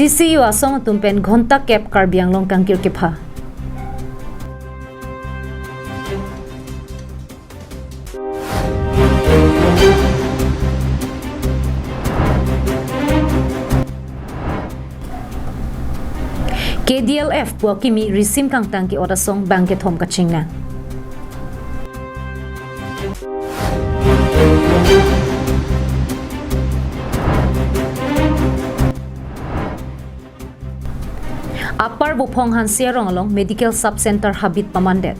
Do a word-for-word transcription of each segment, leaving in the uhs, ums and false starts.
C C U asong atum pen ghonta kep Karbi Anglong kangkir kepha. K D L F pu akimi risim kangtang ke-ot asong bang kethom kachingnang. Upper Bophong Hanse arong along Medical Sub Center habit pamandet.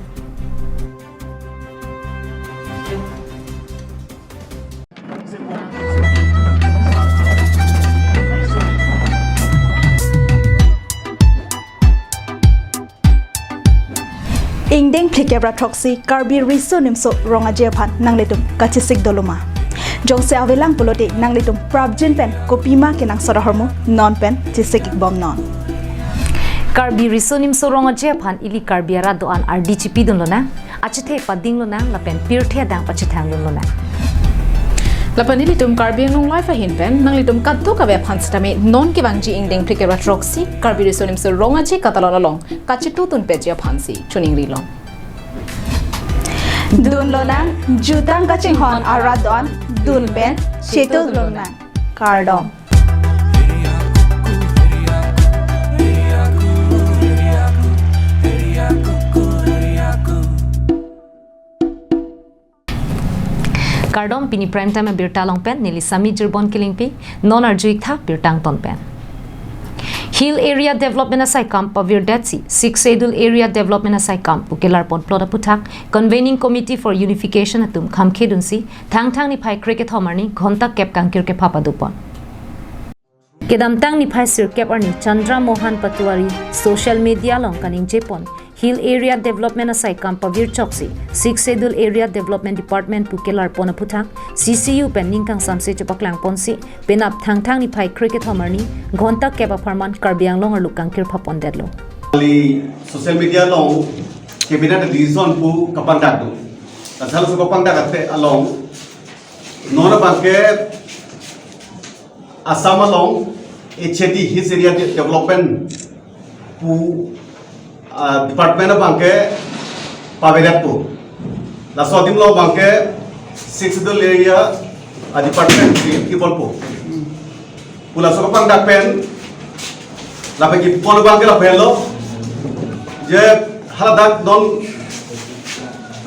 Ingdeng phlikep ra throksi Karbi Riso Nimso Rong Aje aphan nanglitum kachesik doloma. Jongsi avelang pulote nanglitum prapjin pen kopima kenangsot ahormu non pen chesik-ik bomnon. Karbi Riso Nimso Rong Aje aphan ili Karbi arat do-an ardi chipidun lonang, achethe pading lonang lapen pirthe adang pachethang dun lonang. Lapen ilitum Karbi Anglong Live ahin pen nanglitum kadokave aphan sitame non kevangji ingdeng phlikep ra throksi Karbi Riso Nimso Rong Aje katalon along kachetudun peji aphansi choningri long. Dun lonang, jutang kachinghon arat do-an, dun pen chetu dun lonang. Kardom. Kardom, pini Prime Time abirta along pen neli Sami Jirbon Kilingpi, non arju-ik tha birta angton pen. Hill Area Development asai kam pavirdetsi Sixth Schedule Area Development asai kam pu kelarpon plot aphuthak Convening Committee for Unification atum khamkhedunsi Thangthang niphai krekethom arni ghonta kep kangkir kepha padopon. Kedamtang niphai sirkep arni Chandra Mohan Patwari social media along kaningjepon Hill Area Development asai kam pavir choksi Sixth Schedule Area Development Department pu kelarpon aphuthak C C U pen ning kangsamse chepaklangponsi penap Thangthang niphai krekethom arni ghonta kep apharman Karbi Anglong arlo kangkir phapondetlo. Kali social media along cabinet decision pu kapangdak do. Asal so kapangdak ate along non abangke Assam along H A D, Hills Area De-, Development pu, ah, department abangke pavedetpo. Laso adim along abangke Sixth Schedule Area, ah, department ke, kepolpo. Pu laso kapangdak pen lapen kepol abangke lapen lo je haladak non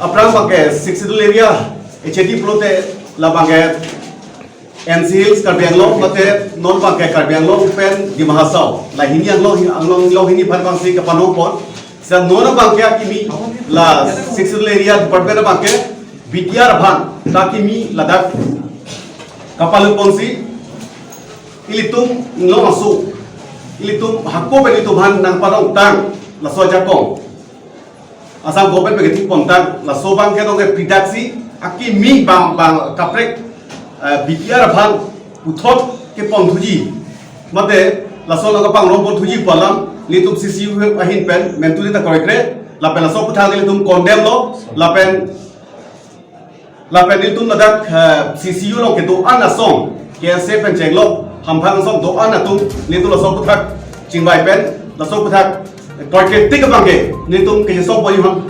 aphrang abangke Sixth Schedule Area H A D pulote labangke N C Hills Karbi Anglong mate non abangke Karbi Anglong pen Dima Hasao. La hini Anglong, Anglong, Anglong hini aphan abangsi kapanongpon. Seta non abangke akimi la Sixth Schedule Area Department abangke B T R aphan ta akimi ladak kapalutponsi ilitum Anglong aso, ilitum hako pen ilitum aphan nangpanongtang laso ajakong. Assam government pen kethikpontang, laso abangke nong ke pridaksi akimi bang bang kaprek, eh, B T R aphan puthot keponthuji. Mate laso nang kapangrum ponthuji pu alam nelitum C C U ahin pen mentuli ta kroikre, lapen laso aphuthak nelitum condemn lo, lapen lapen nelitum ladak, eh, C C U along kedo-an asong, K S A pen chenglok hamphang asong do-an atum nelitum laso aphuthak chingvai pen, laso aphuthak kroikre tik abangke nelitum kechesongpon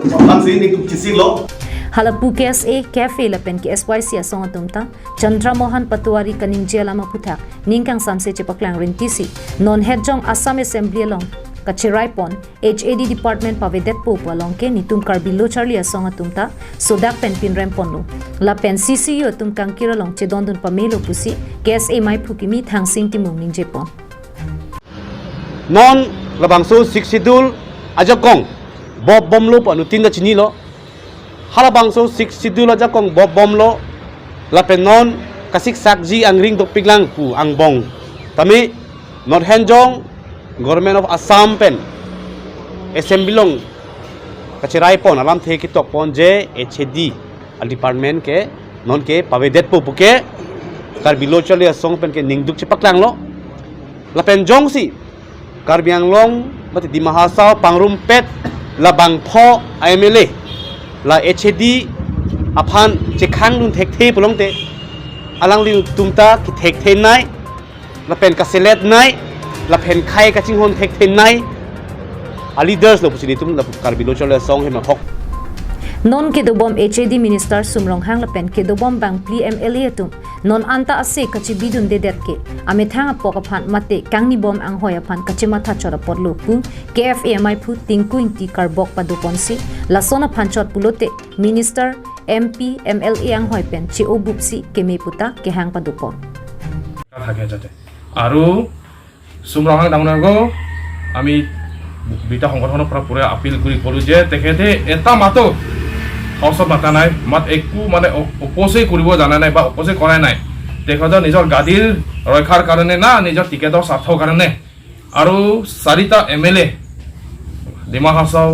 aphansi nelitum chesiklo. Halapu K S A, K F A lapen K S Y C asong atum ta Chandra Mohan Patwari kaningje alam aphuthak ning kangsamse chepaklang rintisi non hetjong Assam Assembly along kacheraipon H A D department pavedetpo pu along ke netum Karbi lo charli asong atum ta sodak pen pinremponlo. Lapen C C U atum kangkir along chedondun pamelo pusi K S A maiphu kimi Thangsing Timung ningjepon. Non labangso Sixth Schedule ajakong bop bomlo pu anuttin ta chinilo. Halabangso Sixth Schedule ajakong bop bomlo, lapen non kasiksakji angring dopiklang pu angbong. Tame non hetjong Government of Assam pen Assembly along kacheraipon alamthe ketokpon je H A D a department ke non ke pavedetpo puke Karbi lo charli asong pen ke ningduk chepaklanglo. Lapen jongsi Karbi Anglong mate Dima Hasao pangrumpet labang pho a M L A la H A D aphan chekhangdun thekthe pulote alanglitum ta kethekthennei lapen kaseletnei Lapen khei kachinghon thekthe nai a leaders lo pusi nelitum lapu Karbi Lo Charli Asong ahem ahok. Non kedobom H A D Minister Sum Ronghang lapen kedobom bangphli M L A atum non anta ase kachibidundedet ke amethang apok aphan mate kangnibom anghoi aphan kachematha chot apotlo pu K F A amaiphu Tinku Ingti karbok padoponsi lason aphan chot pulote Minister, M P, M L A anghoi pen che-obupsi keme puta kehang padopon. থাকে যাতে। আৰু চুম ৰংহাং ডাঙৰীয়াকো আমি দুইটা সংগঠনৰ পৰা পুৰা আপিল কৰি ক'লো যে তেখেতে এটা মাতো হাউচত মাতা নাই, মাত একো মানে অ-, অপচয় কৰিব জানা নাই বা অপচয় কৰাই নাই। তেখেতৰ নিজৰ গাদীৰ ৰক্ষাৰ কাৰণে না নিজৰ টিকেটৰ স্বাৰ্থৰ কাৰণে। আৰু চাৰিটা এম এল এ, ডিমা হাছাও,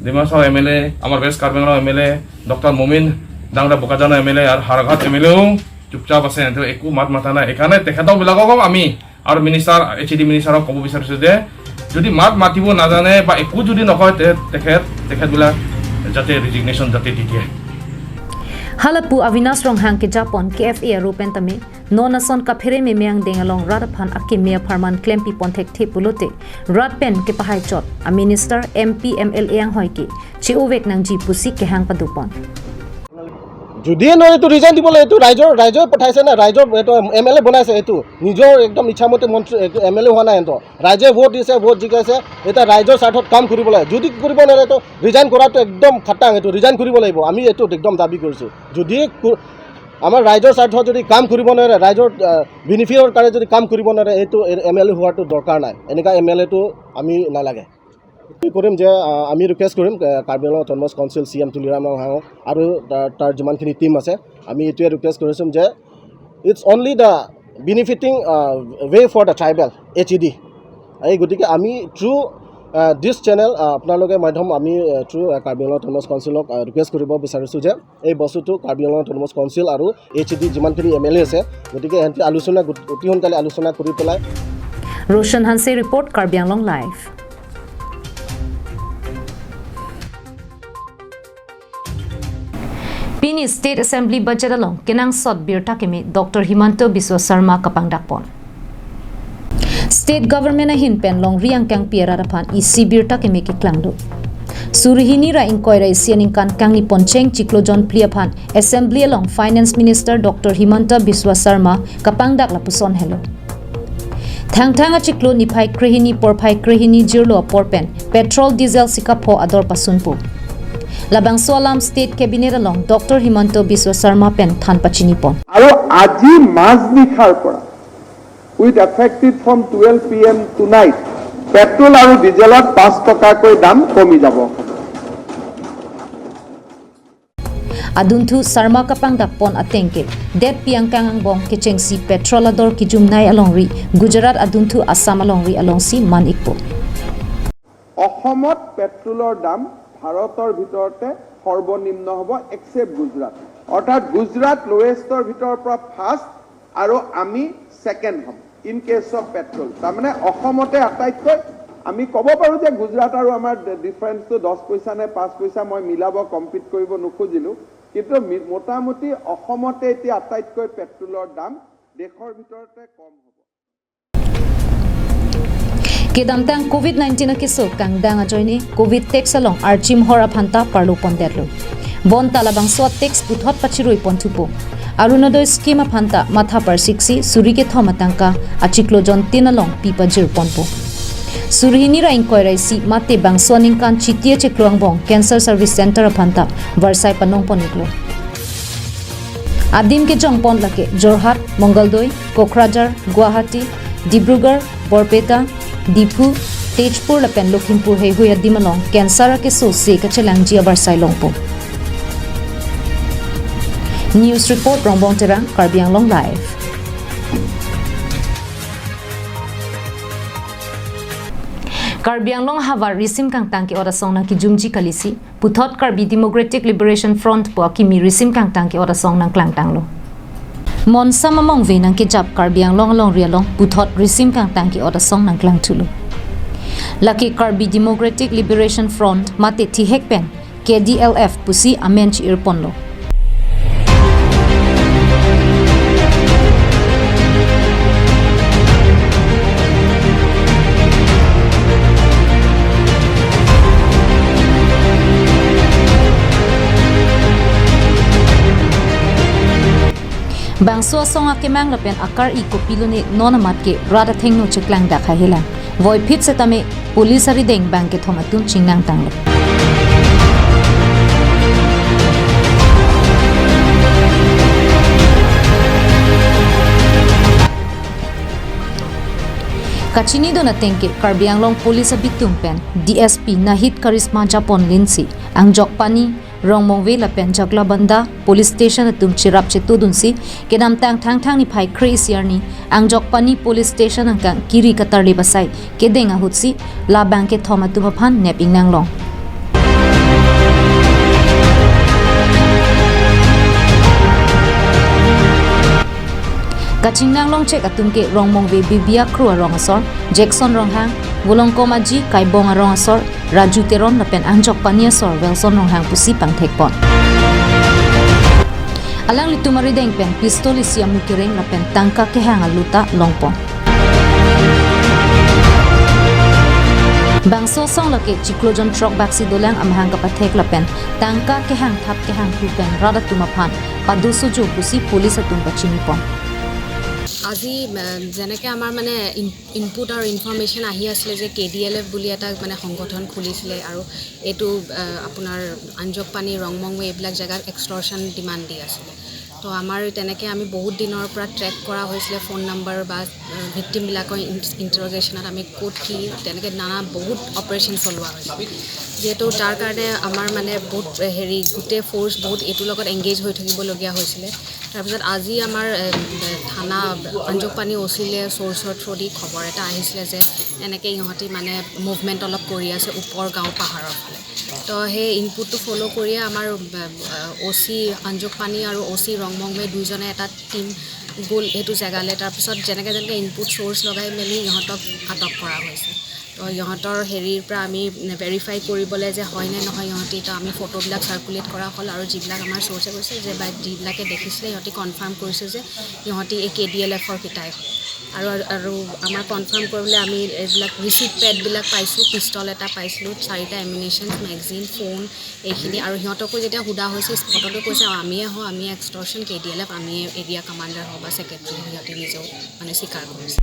ডিমা হাছাও এম এল এ, আমাৰ ৱেষ্ট কাৰ্বি আংলং এম এল এ, ডক্টৰ মমিন ডাঙৰীয়া বোকাজানৰ এম এল এ আৰু হাৰঘাট এম এল এও চুপচাপ আছে, সিহঁতে একো মাত মাতা নাই। সেইকাৰণে তেখেতবিলাককো আমি আৰু মিনিষ্টাৰ, এইচ এ ডি মিনিষ্টাৰক ক'ব বিচাৰিছোঁ যে যদি মাত মাতিব নাজানে বা একো যদি নকয়, তে তেখেত, তেখেতবিলাক যাতে ৰেজিগনেশ্যন যাতে দি দিয়ে। Halapu Avinash Ronghang kejapon K F A aru pen tame non ason kaphere meme angdeng along rat aphan akeme apharman klempipon thekthe pulote rat pen kepahai chot a minister, M P, M L A anghoi ke che-ovek nangji pusi kehang padopon. যদি নহয় এইটো ৰিজাইন দিব লাগে, এইটো ৰাইজৰ, ৰাইজে পঠাইছে না, ৰাইজৰ এইটো এম এল এ বনাইছে, এইটো নিজৰ একদম ইচ্ছা মতে মন্ত্ৰী, এইটো এম এল এ হোৱা নাই, সিহঁতৰ ৰাইজে ভোট দিছে, ভোট জিকাইছে, এতিয়া ৰাইজৰ স্বাৰ্থত কাম কৰিব লাগে। যদি কৰিব নোৱাৰে তো ৰিজাইন কৰাটো একদম খাটাং, এইটো ৰিজাইন কৰিব লাগিব। আমি এইটো একদম দাবী কৰিছোঁ। যদি কো-, আমাৰ ৰাইজৰ স্বাৰ্থত যদি কাম কৰিব নোৱাৰে, ৰাইজৰ, আহ, বেনিফিটৰ কাৰণে যদি কাম কৰিব নোৱাৰে, এইটো এম এল এ হোৱাটো দৰকাৰ নাই, এনেকুৱা এম এল এটো আমি নালাগে। কি কৰিম যে, আহ, আমি ৰিকুৱেষ্ট কৰিম, আহ, Karbi Anglong autonomous council C M Tuliram Ronghang আৰু তাৰ, তাৰ যিমানখিনি টিম আছে, আমি এইটোৱে ৰিকুৱেষ্ট কৰিছোঁ যে it's only the benefiting, ah, way for the tribal, H E D. এই গতিকে আমি থ্ৰু, আহ, দিছ চেনেল, আহ, আপোনালোকে মাধ্যম আমি, আহ, থ্ৰু, আহ, কাৰ্বি আংলং অট'নমাছ কাউন্সিলক, আহ, ৰিকুৱেষ্ট কৰিব বিচাৰিছোঁ যে এই বস্তুটো কাৰ্বি আংলং অট'নমাছ কাউন্সিল আৰু এইচ ই ডি যিমানখিনি এম এল এ আছে, গতিকে সিহঁতে আলোচনা গোট-, অতি সোনকালে আলোচনা কৰি পেলাই। Roshan Hanse report, Karbi Anglong Live. Pini State Assembly budget along kenangsot birta keme Doctor Himanta Biswa Sarma kapangdakpon. State Government ahin pen longri angkangpi arat aphan isi birta keme keklanglo. Suri hini ra ingkoi ra isi aningkan kangni poncheng chiklo jon phli aphan Assembly along Finance Minister Doctor Himanta Biswa Sarma kapangdak lapuson helo. Thangthang achiklo niphai krehini porphai krehini jirlo apor pen petrol diesel sikapho ador pasunpo. Labangso alam State Cabinet along Doctor Himanta Biswa Sarma pen than pachinipon. আৰু আজি মাজনিশাৰ পৰা, with effective from twelve P M tonight, petrol আৰু ডিজেলত পাঁচ টকাকৈ দাম কমি যাব। Adunthu Sarma kapangdakpon ateng ke, detpi angkang angbong kechengsi petrol ador kijumnai alongri, Gujarat adunthu Assam alongri alongsi man-ikpo. অসমত পেট্ৰলৰ দাম ভাৰতৰ ভিতৰতে সৰ্বনিম্ন হ'ব, এক্সেপ্ট গুজৰাট। অৰ্থাৎ গুজৰাট লোৱেষ্টৰ ভিতৰৰ পৰা ফাৰ্ষ্ট আৰু আমি ছেকেণ্ড হ'ম ইন কেছ অফ পেট্ৰল। তাৰমানে অসমতে আটাইতকৈ, আমি ক'ব পাৰোঁ যে গুজৰাট আৰু আমাৰ ডি-, ডিফাৰেন্সটো দহ পইচা নে পাঁচ পইচা, মই মিলাব, কম্পিট কৰিব নুখুজিলোঁ, কিন্তু মি-, মোটামুটি অসমতে এতিয়া আটাইতকৈ পেট্ৰলৰ দাম দেশৰ ভিতৰতে কম হ'ব। Kedamtang covid nineteen akeso kangdang ajoine covid tax along archim hor aphanta parlo pondetlo. Bonta labangso tax puthot pachirui ponthupo. Arunodoi scheme aphanta matha parsiksi suri kethom atangka achiklo jon tin along pi pajir ponpo. Suri hini ra ingkoi ra isi mate bangso aningkan chiti achiklo angbong Cancer Service Center aphanta varsai panong pon-iklo. Adim kejongpon lake Jorhat, Mongaldoi, Kokrajhar, Guwahati, Dibrugarh, Borpeta, Diphu, Tezpur lapen Lakhimpur heihui adim along cancer akeso se kachelangji avarsai longpo. News report, Rongbong Terang, Karbi Anglong Live. Karbi Anglong ahavar risim kangtang ke-ot asong nangkijumji kalisi, puthot Karbi Democratic Liberation Front pu akimi risim kangtang ke-ot asong nangklangtanglo. Monsam amongve nangkejap Karbi Anglong alongri along puthot risim kangtang ke-ot asong nangklangthulo. Lake Karbi Democratic Liberation Front mate thihek pen K D L F pusi amen chi-irponlo. Bangso asong akemang lapen akar-i kopilone non amat ke rat athengno cheklangdak haihelang. Voiphit setame police arideng bang kethom atum chingnangtanglo. Kachinidun ateng ke Karbi Anglong Police abitung pen D S P Nahid Karisma Japonlinsi, Angjokpani, Rongmongve lapen Jaklabanda Police Station atum cherap chetudunsi, kedamtang Thangthang niphai kre-isi arni Angjokpani Police Station angkang kiri katarlip asai kedeng ahutsi labang kethom atum aphan nep-ingnanglong. Kachingnanglongchek atum ke Rongmongve Bibia Kro arong asor, Jackson Ronghang, Volongkom Aji, Kaibong arong asor, Raju Teron lapen Angjokpani asor Wilson Ronghang pusi pangthekpon. Alanglitum arideng pen pistol isi amu kereng lapen tangka kehang alu ta longpon. Bangso asong lake chiklo jon throk baksi dolang amahang kapathek lapen tangka kehang thap kehang thu pen rat atum aphan padosojo pusi police atum pachinipon. আজি, আহ, যেনেকে আমাৰ মানে in-, input আৰু ইনফৰমেশ্যন আহি আছিলে যে K D L F বুলি এটা মানে সংগঠন খুলিছিলে আৰু এইটো, আহ, আপোনাৰ আঞ্জকপানী, ৰংমংৱে এইবিলাক জেগাত এক্সটৰ্চন ডিমাণ্ড দি আছিলে। তো আমাৰ তেনেকে আমি বহুত দিনৰ পৰা ট্ৰেক কৰা হৈছিলে, ফোন নাম্বাৰ বা, আহ, ভিক্টিমবিলাকৰ ইন-, ইণ্টাৰগেশ্যনত আমি ক'ত কি তেনেকে নানা বহুত অপাৰেশ্যন চলোৱা হৈছিলে। যিহেতু তাৰ কাৰণে আমাৰ মানে বহুত, আহ, হেৰি গোটেই ফ'ৰ্চ বহুত এইটোৰ লগত এংগেজ হৈ থাকিবলগীয়া হৈছিলে। তাৰপিছত আজি আমাৰ, এ, এ, থানা আঞ্জকপানী অ' চিলে চ'ৰ্চৰ থ্ৰুদি খবৰ এটা আহিছিলে যে এনেকে ইহঁতি মানে মুভমেণ্ট অলপ কৰি আছে ওপৰ গাঁও পাহাৰৰ ফালে। তো সেই ইনপুটটো ফ'ল' কৰিয়ে আমাৰ, এ, এ, অ' চি আঞ্জকপানী আৰু অ' চি ৰংমংৱে দুইজনে এটা টিম গ'ল সেইটো জেগালৈ। তাৰপিছত যেনেকে যেনেকে ইনপুট চ'ৰ্চ লগাই মেলি ইহঁতক আটক কৰা হৈছে। তো ইহঁতৰ হেৰিৰ পৰা আমি ভেৰিফাই কৰিবলৈ যে হয় নে নহয় ইহঁতি, তো আমি ফটোবিলাক চাৰ্কুলেট কৰা হ'ল আৰু যিবিলাক আমাৰ চ'ৰ্চে কৈছে যে বা যিবিলাকে দেখিছিলে সিহঁতি কনফাৰ্ম কৰিছে যে সিহঁতি এই কে ডি এল এফৰ কেইটাই হয়। আৰু, আৰু আমাৰ কনফাৰ্ম কৰিবলৈ আমি এইবিলাক ৰিচিট পেডবিলাক পাইছোঁ, পিষ্টল এটা পাইছিলোঁ, চাৰিটা এমিনেশ্যনছ, মেগজিন, ফোন, এইখিনি। আৰু সিহঁতকো যেতিয়া সোধা হৈছে স্পটতে কৈছে, "আমিয়ে হওঁ, আমি extortion, K D L F, আমি এৰিয়া কমাণ্ডাৰ হওঁ বা ছেক্ৰেটাৰী হওঁ", সিহঁতে নিজেও মানে স্বীকাৰ কৰিছে।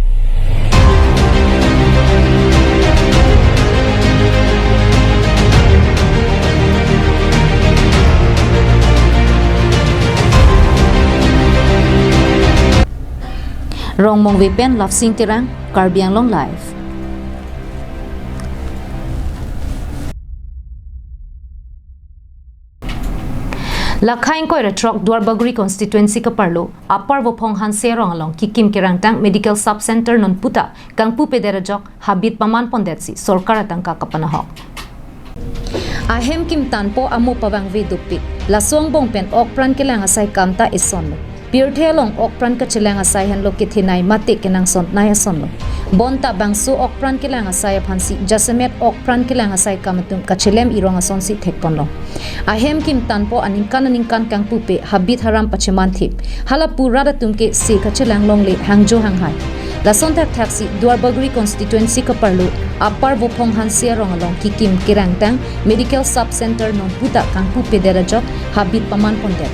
Rongmongve pen Lapsing Terang, Karbi Anglong Live. Lakha ingkoi ra throk Duarbagori constituency kaparlo Upper Vophong Hanse arong along kikim kerangtang medical sub center nonputa kangpupedet ajok habit pamanpondetsi sorkar atangka kapanahok. Ahem kimtanpo amo pavangve dopik. Laso angbong pen okpran kelang asai kam ta esonlo. Pirthe along okpran kachelang asai henlo kethenei mate kenangsotnei asonlo. Bonta bangso okpran kelang asai aphansi jasemet okpran kelang asai kam atum kachelem irong asonsi thekponlo. Ahem kimtanpo aningkan aningkan kangpupe habit haram pachemanthip. Halapu rat atum ke se kachelang longle hangjo hanghai. Lason thakthaksi Duarbagori constituency kaparlo Upper Vophong Hanse arong along kikim kerangtang medical sub center nonputa kangpupedet ajok habit pamanpondet.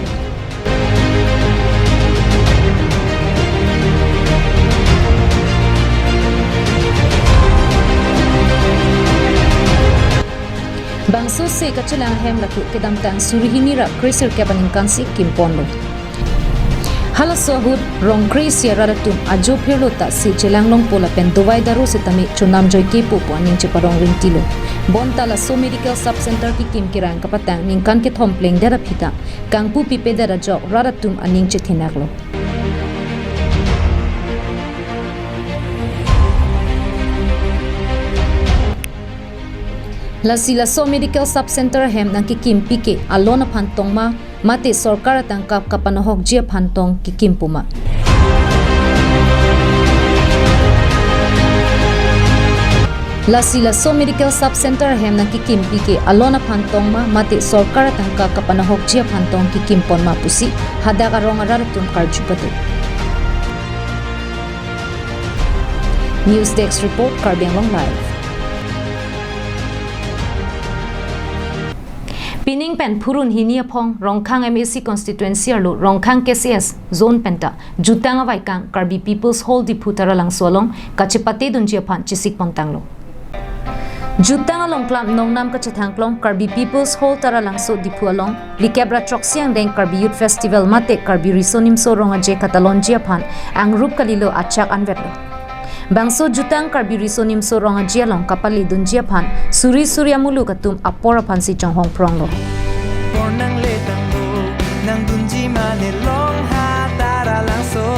Bangso se kachelang ahem lake kedamtang suri hini ra kre-sirkep aningkansi kimponlo. Halaso ahut rong kre-isi arat atum ajo phirlo ta se chelang longpo lapen dovai daro setame chonam joikepo pu aning cheparong ringtilo. Bonta laso medical sub center kikim kerang kapatang ningkan kethom plengdet aphi ta kangpupipedet ajok rat atum aning chethenaklo. Lasi laso medical sub center ahem nangkikimpi ke alon aphan tong ma, mate sorkar atangka kapanahokji aphan tong kikim pu ma. Lasi laso medical sub center ahem nangkikimpi ke alon aphan tong ma, mate sorkar atangka kapanahokji aphan tong kikim pon ma pusi hadak arong arat atum karju pado. News Desk Report, Karbi Anglong Live. Pining pen phurun hini aphong Rongkhang M A C constituency arlo Rongkhang K C S zone penta jutang avaikang Karbi People's Hall Diphu Taralangso along kachepate dunji aphan chisik pontanglo. Jutang along klam nongnam kachethangklong Karbi People's Hall Taralangso Diphu along likep ra throksi angdeng Karbi Youth Festival mate Karbi Riso Nimso Rong Aje katalonji aphan angrup kalilo achak anvetlo. Bangso jutang Karbi Riso Nimso Rong Aje along kapale dunji aphan suri suri amuluk atum apor aphansi chonghong pronglo. Apor nangletanglo, nangdunji mane long ha Taralangso.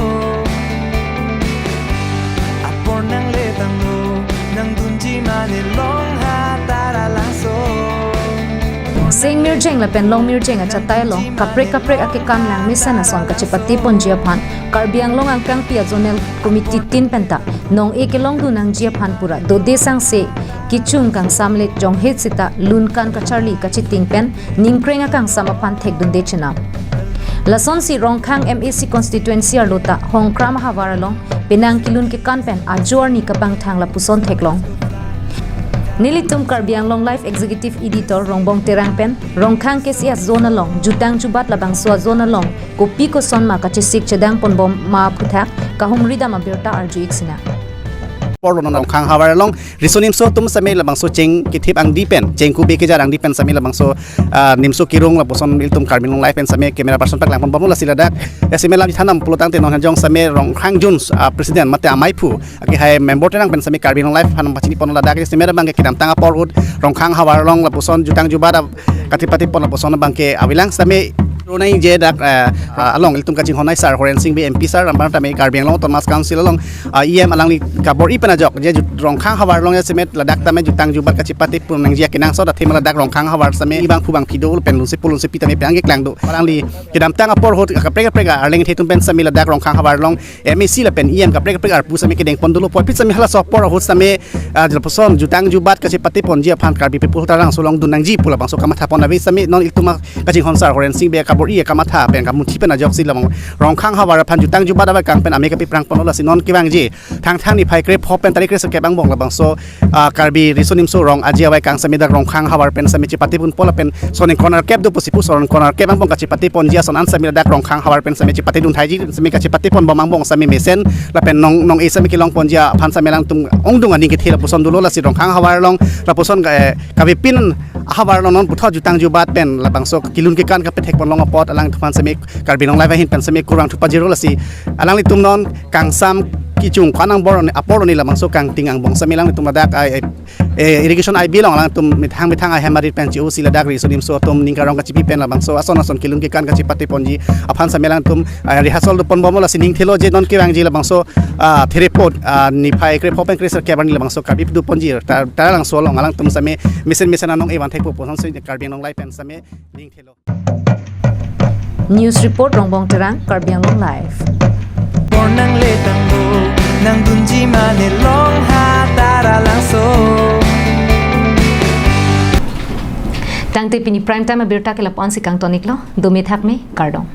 Apor nangletanglo, nangdunji mane long ha Taralangso. Seng mirjeng lapen long mirjeng achatai along kaprek kaprek akekan langmesen ason kachepate ponji aphan Karbi Anglong angkangpi a-zonal committee tin penta nong-e kelongdun nangji aphan pura dode sangse kechung kangsam le jonghet seta lunkan kacharli kachiting pen ningkreng akangsam aphan thekdunde chenam. Lasonsi Rongkhang M A C constituency arlo ta Hongkram ahavar along penang kelun kekan pen ajo arni kapangthang lapuson theklong. Nelitum Karbi Anglong Live Executive Editor Rongbong Terang pen Rongkhang K C S zone along jutang jubat labangso a-zone along kopi koson ma kachesik chedang ponbom ma aphuthak kahumri dam abirta arju-ik sinang. Apor non Rongkhang havar along Riso Nimso atum same labangso cheng kethip angdi pen, cheng kube kejar angdi pen same labangso, ah, Nimso Kirung lapuson ilitum Karbi Anglong Live pen same camera person paklang ponbomlo, lasi ladak, eh, same lam thanam pulotangte non hajong same Rongkhang Jones, ah, president mate amaiphu akehai Rongbong Terang pen same Karbi Anglong Live aphan pachini ponlo, ladak same abangke kedamtang apor ahut Rongkhang havar along lapuson jutang jubat a- kachepate pon lapuson abangke avelang same ronai je dak, eh, ah, along ilitum kachinghon ai sar Horensing Bey M P sar, rambang tame Karbi Anglong Autonomous Council along, ah, E M, alangli kabor-i pen ajok je jut- Rongkhang havar along ya same ladak tame jutang jubat kachepate pon nangji akenangsot athema ladak Rongkhang havar same ibang phu bang phido pen lunsepo lunsepi tame pen angkeklang do. Alangli kedamtang apor ahut kaprek kaprek arleng the atum pen same ladak Rongkhang havar along M A C lapen E M kaprek kaprek arpu same kedeng pon dolo, puvoiphit same halaso apor ahut same, ah, lapuson jutang jubat kachepate ponji aphan Karbi People's Hall Taralangso along dun nangji pu labangso kamatha pon ave same non ilitum a- kachinghon sar Horensing Bey kabor-i kamatha pen kamunthi pen ajoksi labang Rongkhang havar aphan jutang jubat avaikang pen amei kapeprang ponlo, lasi non kevangji Thangthang niphai krepho pen tarik kresirkep angbong labangso, ah, Karbi Riso Nimso Rong Aje avaikang same dak Rongkhang havar pen same chepate ponpo lapen son ingkoi ra kep do pusi pu, son ingkoi ra kep angbong kachepate ponji ason an same ladak Rongkhang havar pen same chepate dun thaiji, same kachepate ponbom angbong same mesen lapen nong nong-e same kelong ponji aphan same alangtum ongdung aning kethe lapuson dolo, lasi Rongkhang havar along lapuson ka, eh, kavepin havar along non puthot jutang jubat pen labangso kelun kekan kapethek ponlong apot alangtum aphan same Karbi Anglong Live ahin pen same kurvangthu pajirlo, lasi alanglitum non kangsam kechung ko-an angbong apor arni labangso kangting angbong same alangtum ladak ai, ai, eh, irrigation I B along alangtum methang methang ahem arit pen che-osi ladak Riso Nimso atum ning karong kachepi pen labangso ason ason kelun kekan kachepate ponji aphan same alangtum, ah, rehearsal do ponbomlo, lasi ning thelo je non kevangji labangso, ah, therepot, ah, niphai krepho pen kresirkep arni labangso Karbi do ponji Tar- Taralangso along alangtum same mesen mesen anong evan thekpo puson si Karbi Anglong Live pen same ning thelo. News report Rongbong Terang, Karbi Anglong Live. Apor nangletanglo, nangdunji mane long ha Taralangso. Tangte pini prime time abirta ke lapu-an si kangtoniklo, dome thakme, kardom.